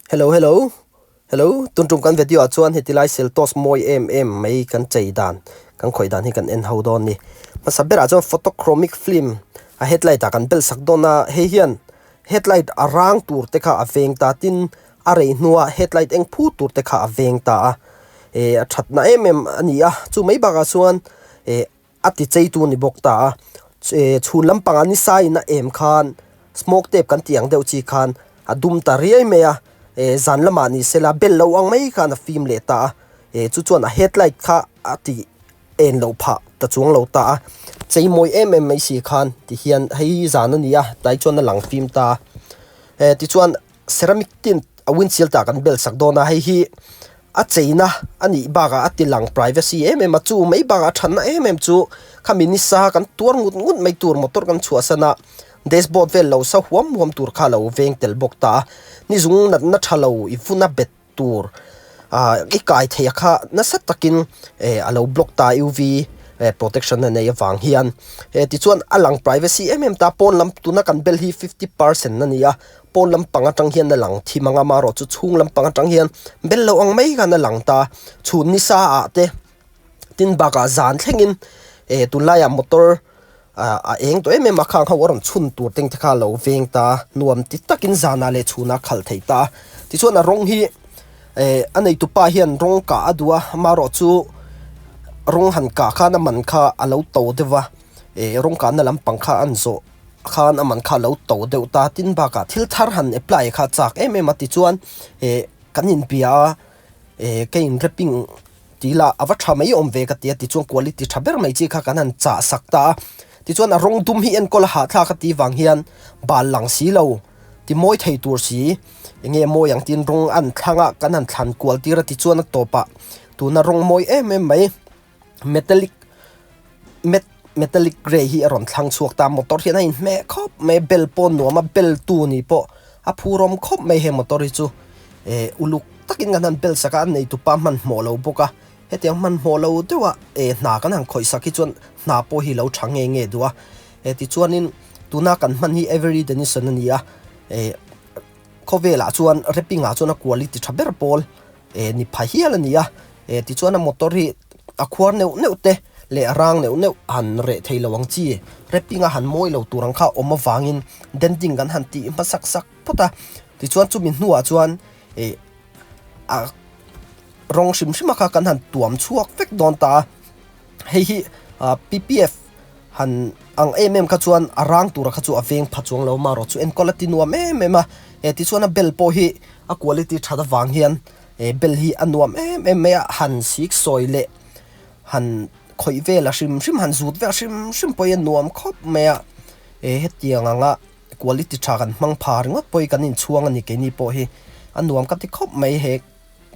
Hello hello hello tun tum kan video ah chuan heti lai Seltos mawi em em mai kan chei dan kan khawih dan hi kan en ho dawn a ni. Hmasa berah chuan photochromic film a headlight ah kan bel sak dawn a, hei hian headlight a rang tur te kha a veng ta tin a rei hnua headlight eng phut tur te kha a veng ta a, eh a thatna em em a ni a, chu mai bakah chuan eh a ti chei tu ni bawk ta a eh chhun lampangah ni saiin a em khan smoke tape kan tih ang deuh chi khan a dum ta riai mai a eh zan lamah ni sela bel lo ang mai khan a fim leh ta a eh chu chuan a headlight kha a ti en loh phah ta chuang lo ta a chei mawi em em mai si khan ti hian hei zan a ni a tlai chuan a lang fim ta a eh tichuan ceramic tint a windshield ah kan bel sak dawn a hei hi a cheina a nih bakah a ti lang privacy em em a chu mai bakah a thatna em em chu khami nisa kan tuar ngut ngut mai tur motor kan chhuahsan a dashboard vel lo sa huam huam tur kha a lo veng tel bawk ta a ni zung natna tha lo i vuna bet tur ah i kai thei a kha nasa takin eh a lo block ta a uv eh protection a nei avang hian eh tichuan a lang privacy em em ta pawn lam tuna kan bel hi fifty percent a ni a. Pawn lampang atang hian a lang thim ang a, amaherawh chu chhung lampang atang hian bel lo ang mai khan a lang ta. Chhun nisa ah te tin bakah zan thlengin eh tunlaiah motor ah a eng tawh em em a, khang ho a rawn chhun tur teng te kha a lo veng ta a, nuam ti takin zanah leh chhunah a khalh theih ta a. Tichuan a rawng hi eh a neitupa hian rawng kah a duh a, amaherawh chu rawng han kah khan a man kha a lo to deuh va, eh rawng kahna lampang kha an zawh. khan a man kha a lo to deuh ta tin bakah thil thar han apply kha a chak em em a tichuan eh kan inbia a eh ka in wrapping tih lah a va tha mai awm ve ka ti a tichuan quality tha ber mai chi kha kan han chah sak ta a tichuan a rawng dum hi enkawl a hahthlak a tih vang hian bal lang si lo ti mawi thei tur si eng nge mawi ang tin rawng an thlang a kan han thlan kual tir a tichuan a tawpah tuna rawng mawi em em mai. Metallic met metallic grey hi a rawn thlang chhuak ta a motor hian a inhmeh khawp mai a bel pawh a nuam a bel tu ni pawh a phurawm khawp mai he motor hi chu eh uluk takin kan han bel sak a a neitupa hmanhmawh lo bawk a hetiang hmanhmawh lo deuh a eh hna kan han khawih sak hi chuan hna pawh hi lo tha nge nge duh a eh tichuanin tuna kan hman hi Avery Dennison a ni a eh khawvelah chuan wrapping ah chuan a quality tha ber pawl. eh ni pha hial a ni a eh tichuan a motor hi a khuar neuh neuh te leh a rang neuh neuh han reh thei lo ang chi wrapping a han mawi lo tur ang kha a awm avangin denting kan han tih hmasak sak phawt a tichuan chumi hnuah chuan eh a rawng hrim hrim a kha kan han tuam chhuak vek dawn ta a hei hi ah P P F han ang em em kha chuan a rang tura kha chu a veng pha chuang lo marawh chu enkawl a ti nuam em em a eh tichuan a bel pawh hi a quality that avang hian eh bel hi a nuam em em mai a han sik sawi leh han khawih vel a hrim hrim han zut vel hrim hrim pawh hi a nuam khawp mai a eh hetiang anga quality tha kan hmang pha ringawt pawh hi kan inchhuang a ni keini pawh hi a nuam ka ti khawp mai he.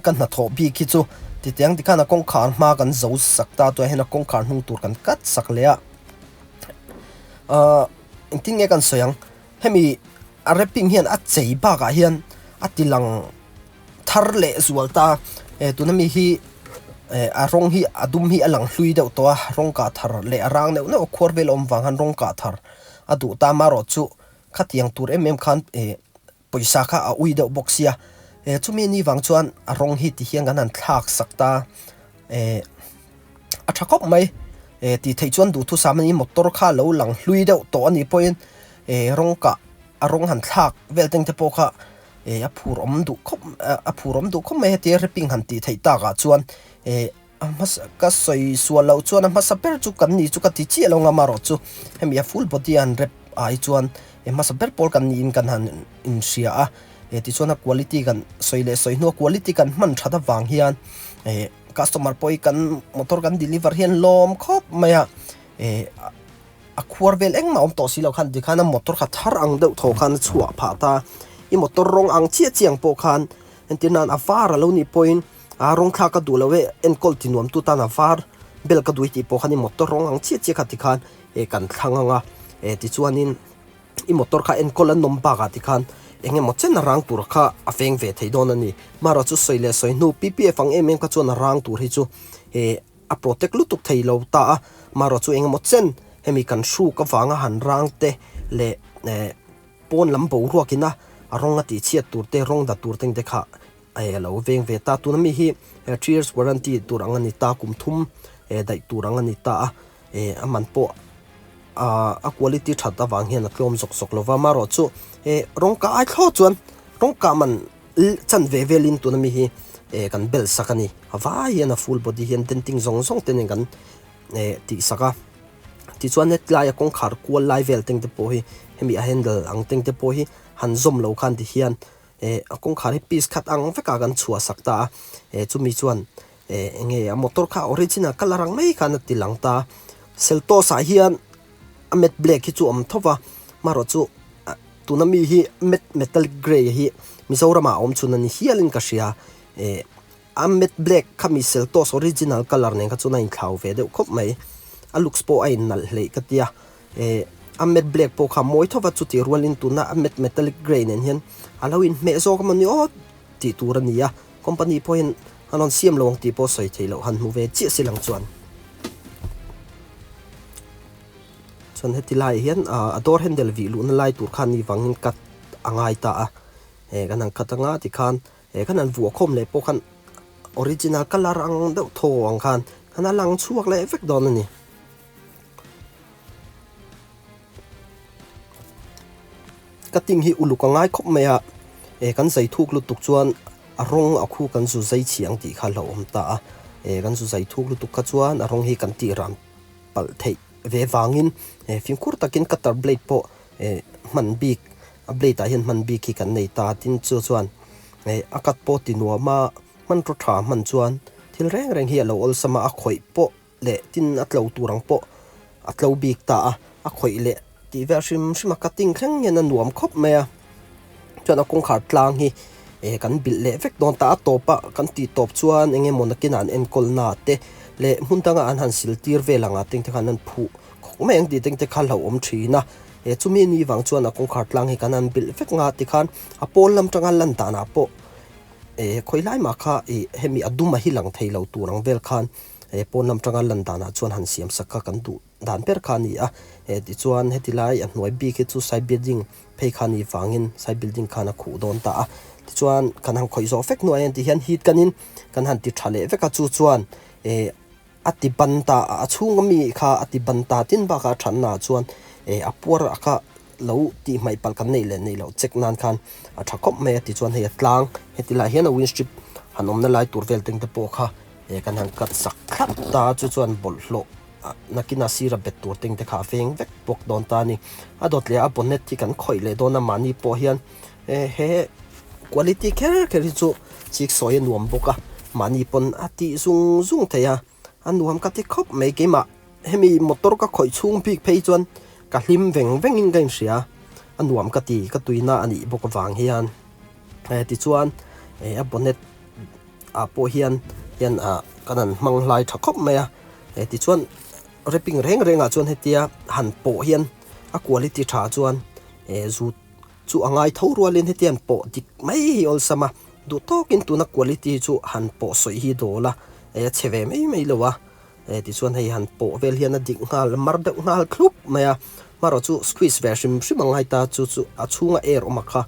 Ka hnathawh bik hi chu titiang tikhan a kawngkhar hma kan zo sak ta chuan hian a kawngkhar hnung tur kan cut sak leh a ahh engtin nge kan sawi ang hemi a wrapping hian a chei bakah hian a ti lang thar leh zual ta eh tuna mi hi eh a rawng hi a dum hi a lang hlui deuh tawh a rawng kah thar leh a rang neuh neuh a khuar vel a awm vang khan rawng kah thar a duh ta amaherawh chu khatiang tur em em khan eh. Pawisa kha a ui deuh bawk sia, eh chumi ni vang chuan a rawng hi ti hian kan han thlak sak ta, eh a tha khawp mai, eh tih theih chuan duhthusam a ni motor kha lo lang hlui deuh tawh a nih pawhin eh rawng kah a rawng han thlak vel teng te pawh kha eh a phur awm duh khawp a phur awm duh khawp mai heti wrapping han tih theih takah chuan eh a hmasa ka sawi sual loh chuan a hmasa ber chu kan ni chu ka ti chiah lo ngam erawh chu hemi a full body a han wrap ah hi chuan he hmasa ber pawl kan niin kan han inhria a eh tichuan a quality kan sawi leh sawi hnua quality kan hman that avang hian eh customer pawh hi kan motor kan deliver hian lawm khawp mai a eh a khuar vel engmah awm tawh si lo khan tikhan a motor kha thar ang deuh thaw khan a chhuah phah ta i motor rawng ang chiah chiah ang pawh khan entir nan a var a lo nih pawhin. A rawng thlak ka duh lo e, enkawl ti nuam tu tan a var bel ka duh i tih pawh khan i motor rawng ang chiah chiah kha tikhan eh kan thlang ang a, eh tichuanin i motor kha enkawl a nawm bakah tikhan eng emaw chen a rang tur kha a veng ve thei dawn a ni. Marawh chu sawi leh sawi hnu P P F ang em em kha chuan a rang tur hi chu eh a protect lutuk thei lo ta a, marawh chu eng emaw chen hemi kan hruk avanga han rang te leh eh pawn lam boruak ina. a rawng a tih chhiat tur te rawng dat tur te ang te kha a lo veng ve ta. Tuna mi hi three years warranty tur ang a ni ta, kum thum daih tur ang a ni ta a, a man pawh a quality that avang hian a tlawm zawk zawk lova. Amaherawhchu rawng kah ai thlawt chuan rawng kah man chan ve velin tuna mi hi kan bel sak a ni. A vai hian a full body hian denting zawng zawng te nen kan tih sak a. Tichuan hetlai a kawngkhar kual lai vel teng te pawh hi hemi a handle ang teng te pawh hi han zawm lo khan ti hian eh a kawngkhar hi piece khat ang vek a kan chhuah sak ta a eh chumi chuan eh enge a motor kha original colour ang mai khan a ti lang ta a Seltos ah hian a matte black hi chu a awm tho va marawh chu tuna mi hi matte metallic grey hi Mizoram ah a awm chhun a ni hial in ka hria eh. A matte black kha mi Seltos original colour nen kha chuan a inthlau ve deuh khawp mai. A looks pawh a innalh hleih ka tia. Eh a matte black pawh kha a mawi tho va chutih rualin tuna a matte metallic grey nen hian a lo inhmeh zawk a mawni aw tih tur a ni a. Company pawh hian an rawn siam lo ang tih pawh sawi theih loh han hmu ve chiah si lang chuan. Chuan heti laiah hian a door handle vih luhna lai tur kha ni vangin cut a ngai ta a. Eh kan han cut anga tikhan He khan an vuah khawm leh pawh khan original colour ang deuh thaw ang khan khan a lang chhuak leh vek dawn a ni. Cutting hi uluk a ngai khawp mai a, eh kan zai thuk lutuk chuan a rawng a khu kan zu zai chhi ang tih kha a hlauhawm ta a, eh kan zu zai thuk lutuk kha chuan a rawng hi kan tih ran palh theih ve vangin eh fimkhur takin cutter blade pawh eh hman bik a blade ah hian hman bik hi kan nei ta tin chu chuan eh a cut pawh ti nuam a hmanraw tha hman chuan thil reng reng hi a lo awlsam a a khawih pawh leh tin a tlo tur ang pawh a tlo bik ta a a khawih leh tih vel hrim hrim a cutting thleng hian a nuam khawp mai a chuan a kawngkhar tlang hi eh kan bilh leh vek dawn ta a tawp a kan tih tawp chuan eng emaw nakinah an enkawl na te leh hmun danga an han sil tir vel ang ah te khan an phuh khawk mai ang tih te kha hlauhawm thin a. He chumi ni vang chuan a kawngkhar tlang hi kan han bilh vek nga tikhan a pawl lam tanga lan danah pawh eh khawi lai mah kha ih hemi a dum a hi lang thei lo tur ang vel khan eh pawn lam tanga lan danah chuan han siam sak kha kan duh dan ber kha a ni a eh tichuan heti lai a hnuai bik hi chu side building phei kha ni vangin side building khan a khuh dawn ta a tichuan kan han khawih zawh vek hnuai a tihian heat kanin kan han ti tha leh vek a chu chuan eh. A ti ban ta a, a chhunga mi kha a ti ban ta tin bakah a thatna ah chuan eh a puar a kha lo tih hmaih palh kan neih leh neih loh check nan khan a tha khawp mai a ti chuan hei a tlang heti lai hian a winstrip han awmna lai tur vel teng te pawh kha eh kan han cut sak thlap ta a chu chuan bawlhhlawh nakina sira bet tur teng te kha a veng vek bawk dawn ta a ni. A dawt leh a bonnet hi kan khawih leh dawn a mahni pawh hian eh he quality kher kher hi chu chik sawi a nuam bawk a mahni pawn a tih zung zung thei a a nuam ka ti khawp mai keimah hemi motor ka khawih chhung bik phei chuan ka hlim veng veng in ka inhria a nuam ka ti ka tuina a nih bawk avang hian eh tichuan eh a bonnet ah pawh hian hian ah kan han hmang hlai tha khawp mai a eh tichuan wrapping reng reng ah chuan hetia han pawh hian a quality tha chuan eh zut Chu a ngai tho rualin hetiang pawh dik mai hi awlsam a, duh tawkin tuna quality hi chu han pawh sawi hi dawl a, eh a chhe ve mai mai lo a, eh tichuan hei han pawh vel hian a dik nghal mar deuh nghal thlup mai a, hmarawh chu squeeze ve hrim hrim ang ngai ta chu chu a chhunga air awm a kha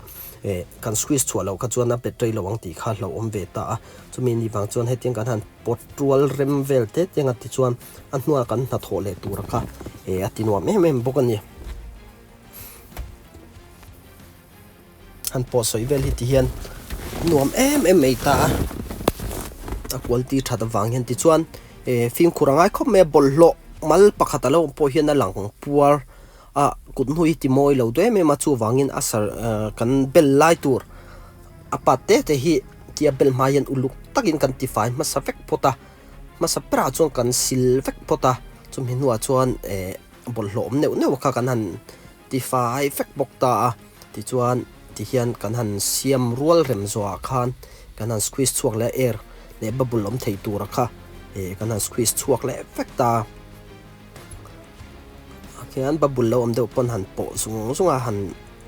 eh kan squeeze chhuah loh kha chuan a bet rei lo ang tih kha hlauhawm ve ta a, chumi ni vang chuan hetiang kan han pawt rual rem vel te te anga tichuan a hnuah kan hnathawh leh tur a kha eh a ti nuam em em bawk a ni. Han pawh sawi vel hi ti hian nuam em em mai ta a a quality that avang hian tichuan eh fimkhur a ngai khawp mai a bawlhhlawh mal pakhat a lo awm pawh hian a lang puar a kut hnu hi ti mawi lo duai em em a chuvangin a sar ah kan bel lai tur a pat te te hi tia bel hma hian uluk takin kan tifai hmasa vek phawt a hmasa berah chuan kan sil vek phawt a chumi hnuah chuan eh. Bawlhhlawh awm neuh neuh kha kan han ti fai vek bawk ta a, tichuan tihian kan han siam rual rem zawhah khan kan han squeeze chhuak leh a air leh bubble awm thei tura kha eh kan han squeeze chhuak leh vek ta a. Khian bubble lo awm deuh pawn han pawh zung zung a, han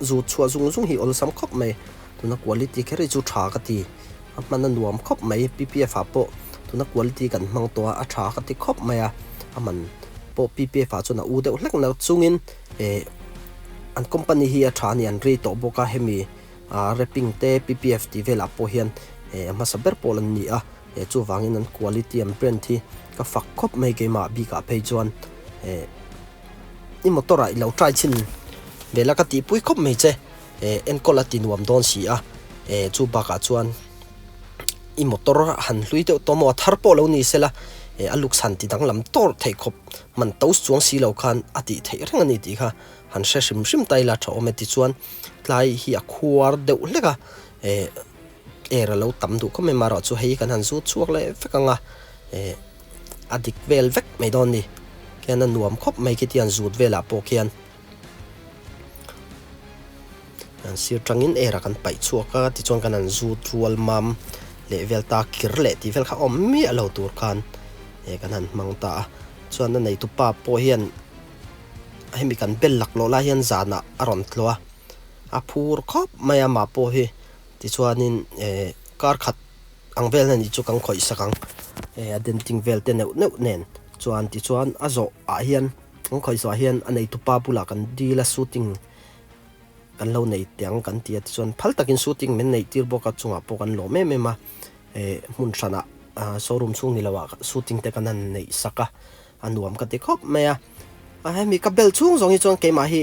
zut chhuah zung zung hi awlsam khawp mai, tuna quality kher hi chu tha ka ti, a hman a nuam khawp mai, P_P_F ah pawh tuna quality kan hmang tawh a, a tha ka ti khawp mai a, a man. pawh PPF ah chuan a u deuh hlek na chungin eh an company hi a tha a ni an rei tawh bawk a hemi Aa wrapping te PPF tih velah pawh hian eh a hmasa ber pawl an ni a, eh chuvangin an quality an brand hi ka fak khawp mai keimah bikah phei chuan eh i motor ah i lo try chhin vel a ka tihpui khawp mai che eh enkawl a ti nuam dawn si a eh chu bakah chuan i motor han hlui deuh tawh maw a thar pawh lo ni sela eh a looks han ti danglam tawr theih khawp man to chuang si lo khan a tih theih reng a ni tih kha han hre hrim hrim ta ila tha awm e tichuan tlai hi a khuar deuh hlek a eh air a lo tam duh khawp mai marawh chu hei kan han zut chhuak leh vek ang a eh a dik vel vek mai dawn a ni khian a nuam khawp mai khiti han zut velah pawh khian an sir tangin air a kan paih chhuak a tichuan kan han zut rual mam leh vel ta kir leh tih vel kha awm miah lo tur khan eh kan han hmang ta a chuan a neitu pa pawh hian hemi kan bel laklawh lai hian zanah a rawn tlawh a a phur khawp mai a mah pawh hi tichuanin eh kar khat ang vel hian chu kan khawih sak ang eh a denting vel te neuh neuh nen chuan tichuan a zawh ah hian kan khawih zawh ah hian a neitu pa bulah kan dil a shooting kan lo nei teh ang kan ti a tichuan phal takin shooting min neih tir bawk a chungah pawh kan lawm em em a eh hmun hranah ah showroom chhung ni loh ah shooting te kan han neih sak a. A nuam ka ti khawp mai a, a hemi ka bel chhung zawng hi chuan keimah hi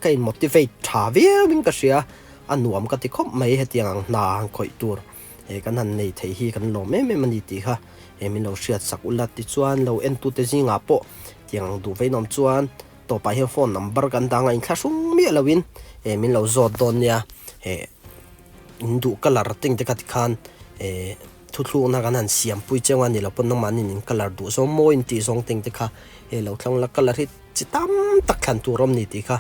ka in motivate tha viau in ka hria, a nuam ka ti khawp mai hetiang ang hna han khawih tur he kan han nei thei hi kan lawm em em a ni tih kha he min lo hriat sak ula tichuan lo en tute zingah pawh tiang ang duh veinawm chuan tawpah hian phone number kan dang a inthlahrung miah loin he min lo zawt dawn nia he in duh colour teng te kha tikhan eh. Thuthlukna kan han siampui cheu a ni lo pawn nangmahni in colour duh zawng mawi in tih zawng teng te kha hei lo thlang la colour hi chi tam tak thlan tur awm ni tih kha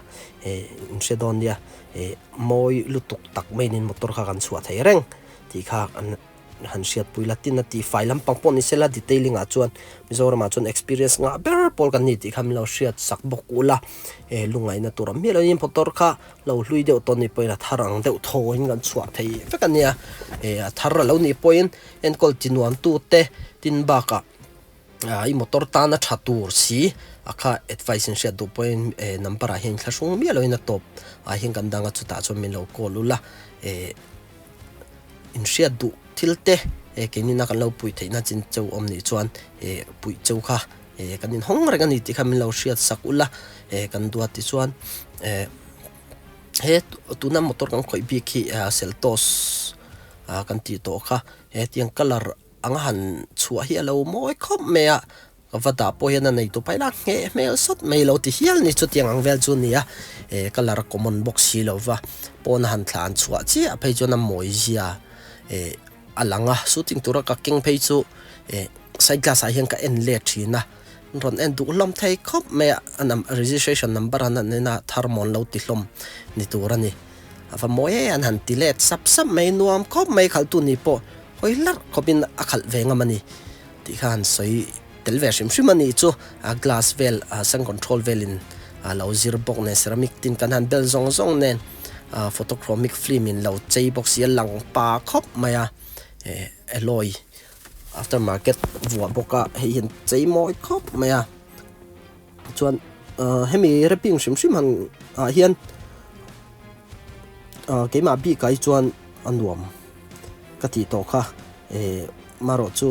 eh in hre dawn nia eh mawi lutuk tak maiin motor kha kan chhuah thei reng tih kha an han hriatpui la tin a tihfai lampang pawh ni sela detailing ah chuan Mizoramah chuan experience ngah ber pawl kan ni tih kha min lo hriat sak bawk ula eh lungaihna tur awm miah loin motor kha Lo hlui deuh tawn nih pawhin a thar ang deuh thawin kan chhuah thei vek a nia. Eh a thar a lo nih pawhin enkawl ti nuam tu te tin bakah ah i motor tana tha tur si a kha advice in hriat duh pawhin eh number ah hian thlahrung miah loin a tawp ah hian kan dang a chutah chuan min lo call ula eh in hriat duh thil te eh keinin a kan lo puih theihna chin cheu awm nih chuan eh puih cheu kha eh kan inhawng reng a ni tih kha min lo hriat sak ula eh kan duat tichuan eh he tuna motor kan khawih bik hi ah seltos ah kan tih tawh kha hetiang colour anga han chhuah hi a lo mawi khawp mai a ka va dah pawh hian a nei tupa ila ngheh hmel sawt mai lo ti hial ni chutiang ang vel chu a ni a eh colour a common bawk si lo va pawn a han thla an chhuah chiah phei chuan a mawi zia eh. A lang a, shooting tura ka keng phei chu eh side glass ah hian ka en let thin a, an rawn en duh hlawm thei khawp mai a, a num registration number an han en a thar mawn lo ti hlawm ni tur a ni, a va mawi e an han ti let sap sap mai nuam khawp mai khalhtu ni pawh hawi hlarh khawpin a khalh ve ngam a ni tih kha han sawi tel ve hrim hrim a nih chu, a glass vel ah sun control velin a lo zir bawk nen ceramic tin kan han bel zawng zawng nen ah photochromic film in lo chei bawk si a lang pa khawp mai a eh alloy after market vuah bawk a hei hian chei mawi khawp mai a chuan ah hemi wrapping hrim hrim han ah hian ah keimah bikah hi chuan a nuam. Ka tih tawh kha eh marawh chu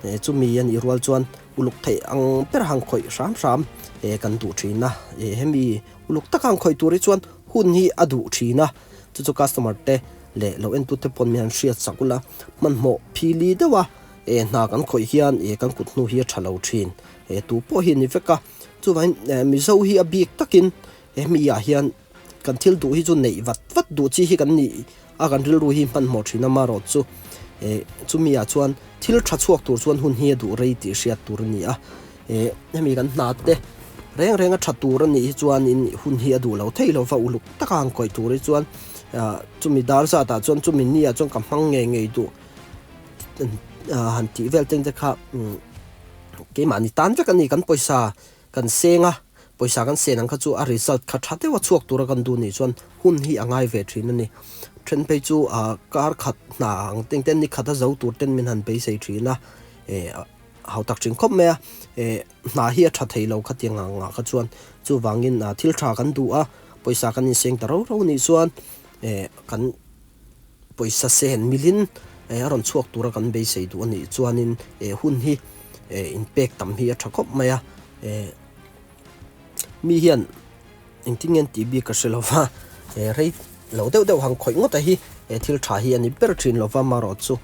eh chumi a nih rual chuan uluk theih ang ber hang khawih hram hram eh kan duh thin a eh hemi uluk taka ang khawih tur hi chuan hun hi a duh thin a chu chu customer te leh lo en tute pawn min han hriat sak ula hmanhmawh phili deuh a eh hna kan khawih hian eh kan kut hnu hi a tha lo thin eh tu pawh hi a ni vek a chuvangin eh mizo hi a bik takin hemi ah hian Kan thil duh hi chu neih vat vat duh chi hi kan nih a, kan rilru hi hmanhmawh thin a marawh chu eh chumi ah chuan thil tha chhuak tur chuan hun hi a duh rei tih hriat tur a ni a, eh hemi kan hna te reng reng a tha tur a nih hi chuanin hun hi a duh lo thei lo va uluk taka han kawih tur hi chuan ah chumi dar zat ah chuan chumi ni ah chuan ka hmang ngei ngei duh ah han tih vel te kha keimahni tan vek a ni kan pawisa Kan seng a, pawisa kan sen ang kha chu a result kha tha deuha chhuak tura kan duh nih chuan hun hi a ngai ve thin a ni. Then phei chu ah kar khat hna ang teng ten ni khat a zo tur ten min han beisei thin a, eh hau tak thin khawp mai a, eh hna hi a tha thei lo khatiang ang ah kha chuan chuvangin ah thil tha kan duh a, pawisa kan inseng ta ro ro nih chuan. Kan pawisa sen milin a rawn chhuak tura kan beisei duh a nih chuanin hun hi inpek tam hi a tha khawp mai a. Mi hian engtin nge an tih bik ka hre lo va, rei lo deuh deuh han khawih ngawt a hi thil tha hi a ni ber thin lo va, marawh chu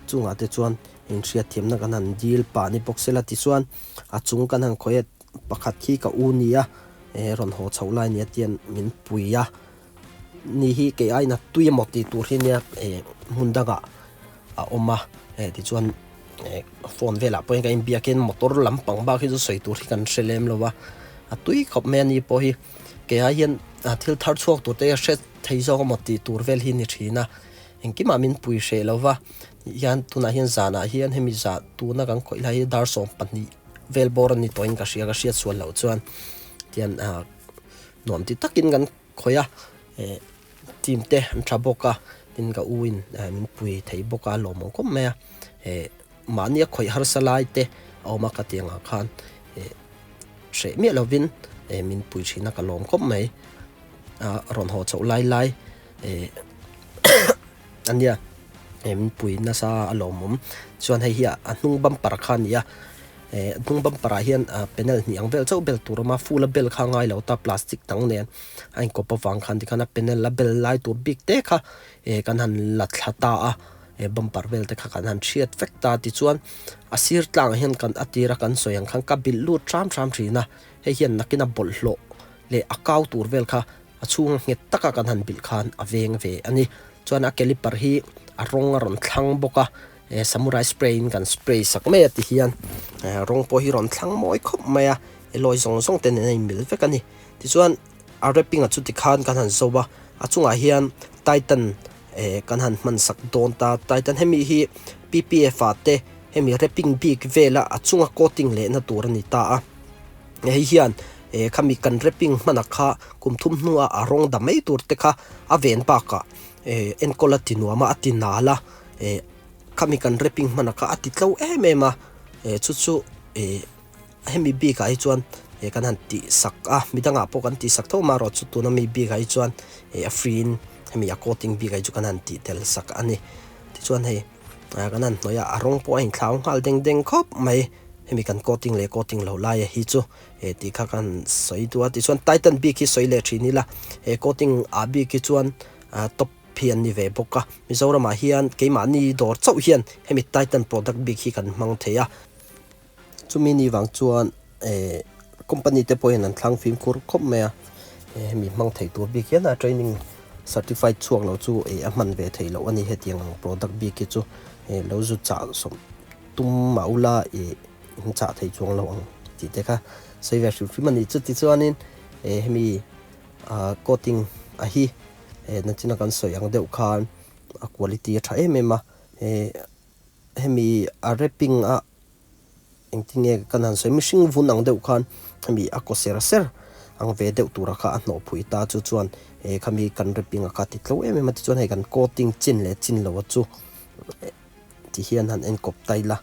chungah te chuan inhriatthiamna kan han dil pah ni bawk sela tichuan a chung kan han khawih a pakhat khi ka u nia rawn haw chhoh lai nia tian min pui a. Ni hi kei aiin a tui emaw tih tur hi nia eh hmun dangah a awm a eh tichuan eh phone velah pawhin kan inbiakin motor lampang bak hi chu sawi tur hi kan hre lem lo a a tui khawp mai a ni pawh hi kei ai hian thil thar chhuak tur te hi a hre thei zawk emaw tih tur vel hi a ni thin a engkimah min pui hreh lo va hian tunah hian zanah hian hemi zah tuna kan khawih lai hi dar 12 vel bawr a ni tawhin ka hria ka hriat sual loh chuan tian ah nuam ti takin kan khawih a eh team te an tha bawk a tin ka u in min pui thei bawk a lawmawm khawp mai a eh mahni a khawih harsa lai te a awm a ka tih angah khan eh hreh miah lovin eh min pui thin a ka lawm khawp mai a rawn haw chhoh lai lai eh a nia eh min pui nasa a lawmawm chuan hei hi a hnung bumper kha a ni a. Eh hnung bumper ah hian ah panel hnih ang vel chauh bel tur a awm a full a bel kha a ngai lo ta plastic dang nen a inkawp avang khan tikhan a panel a bel lai tur bik te kha eh kan han la thla ta a eh bumper vel te kha kan han hriat vek ta tichuan a sir tlang ah hian kan a tira kan sawi ang khan ka bilh lut hram hram thin a hei hian nakin a bawlhhlawh leh a kau tur vel kha a chhunga nghet taka kan han bilh khan a veng ve a ni chuan a caliper hi a rawng a rawn thlang bawk a. Eh samurai spray in kan spray sak mai a ti hian eh rawng pawh hi rawn thlang mawi khawp mai a alloy zawng zawng te nen a inmil vek a ni tichuan a wrapping ah chuti khan kan han zo a a chungah hian titan eh kan han hman sak dawn ta titan hemi hi P_P_F ah te hemi wrapping bik vela a chunga coating leh na tur a ni ta a hei hian eh khami kan wrapping hman ah kha kum thum hnuah a rawng da mai tur te kha a ven bakah eh enkawl a ti nuam a a ti nal a. Eh khami kan wrapping hman a kha a ti tlo em em a eh chu chu eh hemi bik ah hi chuan eh kan han tih sak a midangah pawh kan tih sak tho amaherawh chu tuna mi bik ah hi chuan eh a free in hemi a coating bik ah hi chu kan han tih tel sak a ni tichuan hei ah kan han hnawih a a rawng pawh a inthlau nghal deng deng khawp mai hemi kan coating leh coating loh lai a hi chu eh tih kha kan sawi duh a tichuan titan bik hi sawi leh thin ila he coating ah bik hi chuan ah top hi an ni ve bawk a, Mizoramah hian keimahni dawr chauh hian hemi Titan product bik hi kan hmang thei a, chumi ni vang chuan eh company te pawhin an thlang fimkhur khawp mai a, hemi hmang thei tur bik hian a training certified chhuak lo chu eh a hman ve theih loh a ni hetiang ang product bik hi chu eh lo zu chah sawm tum mah ula eh in chah thei chuang lo ang tih te kha sawi ve hrim hrim a ni chuti chuanin eh hemi ah coating a hi eh nachina kan sawi ang deuh khan a quality a tha em em a eh hemi a wrapping a engtin nge kan han sawi mihring vun ang deuh khan hemi a kaw ser ser ang ve deuh tura kha a hnawh phui ta chu chuan eh khami kan wrapping a kha ti tlo em em a tichuan hei kan coating chin leh chin loh a chu ti hian han enkawp ta ila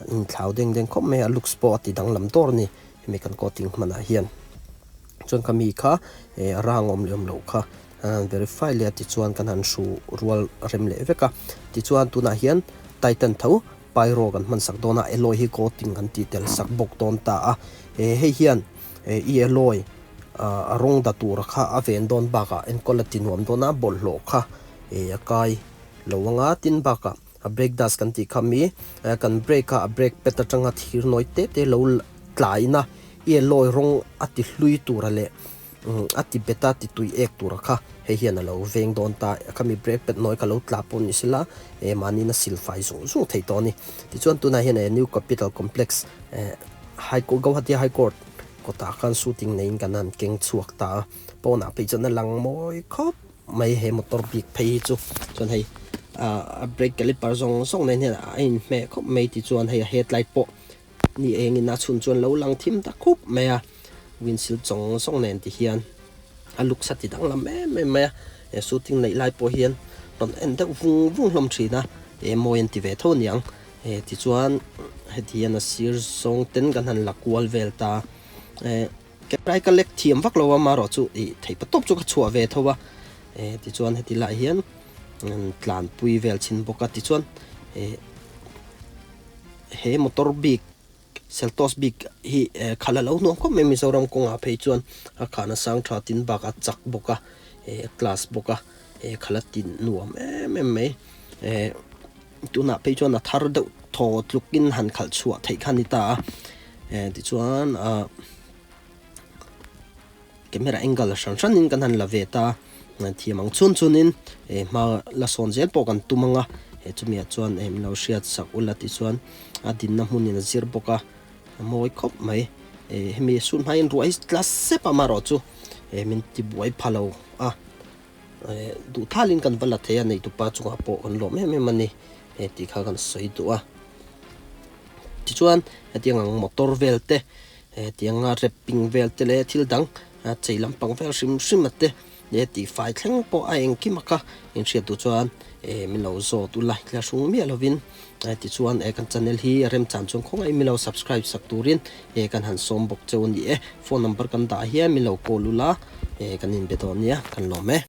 a inthlau deng deng khawp mai a looks pawh a ti danglam dawr a ni hemi kan coating hmanah hian chuan khami kha eh rang awm leh awm loh kha an han verify leh a tichuan kan han hru rual rem leh vek a tichuan tunah hian titan tho pyro kan hman sak dawn a alloy hi coating kan tih tel sak bawk dawn ta a eh hei hian eh i alloy ah a rawng da tura kha a ven dawn bakah enkawl a ti nuam dawn a bawlhhlawh kha eh a kai lo anga tin bakah a brake dust kan tih kha mi kan brake a a brake pad atanga thir nawi te te lo tlai na i alloy rawng a ti hlui tura leh a ti bet a ti tui ek tura kha hei hian a lo veng dawn ta khami brake pad nawi kha lo tla pawh ni sela eh mahni na sil fai zung zung thei tawh a ni tichuan tunah hian eh new capital complex eh high court Guwahati high court kawtah khan shooting neiin kan han keng chhuak ta a pawnah phei chuan a lang mawi khawp. Mai he motor bik phei hi chu chuan hei ah a brake caliper zawng zawng nen hian a inhmeh khawp mai tichuan hei a headlight pawh ni engin a chhun chuan lo lang thim ta khup mai a windshield zawng zawng nen ti hian a looks a ti danglam em em mai a he shooting neih lai pawh hian rawn en deuh vung vung hlawm thin a eng mawi an ti ve tho aniang eh tichuan heti hian a sir zawng ten kan han la kual vel ta eh. Rai ka lek thiam vak lo a marawh chu ih theih pa tawp chu ka chhuah ve tho a Eh tichuan heti lai hian tlanpui vel chhin bawk a tichuan eh he motor bik Seltos bik hi eh khalh a lo hnuam khawp mai Mizoram kawngah phei chuan a khahna sang tha tin bakah a chak bawk a eh a class bawk a eh khalh a ti nuam em em mai eh tunah phei chuan a thar deuh thaw tlukin han khalh chhuah theih kha a ni ta a eh tichuan ah. Camera angle hran hran in kan han la ve ta a, thiam ang chhun chhun in eh hma la sawn zel pawh kan tum ang a, eh chumi ah chuan eh min lo hriat sak ula tichuan a dinna hmun in a zir bawk a, a mawi khawp mai eh hemi sun hma in ruah hi tla sep a amaherawh chu eh min ti buai pha lo a, eh duh thal in kan va la thei a neitupa chungah pawh kan lawm em em a ni eh tih kha kan sawi duh a, tichuan hetiang ang motor vel te. Hetianga wrapping vel te leh thil dang chei lampang vel hrim hrim a te leh tihfai thleng pawh a engkim a kha inhriat duh chuan eh min lo zawt ula thla hrung miah lovin tichuan eh kan channel hi a remchan chuan khawngaih min lo subscribe sak turin eh kan han sawm bawk cheu a ni e phone number kan dah hian min lo call ula eh kan inbe dawn nia kan lawm e.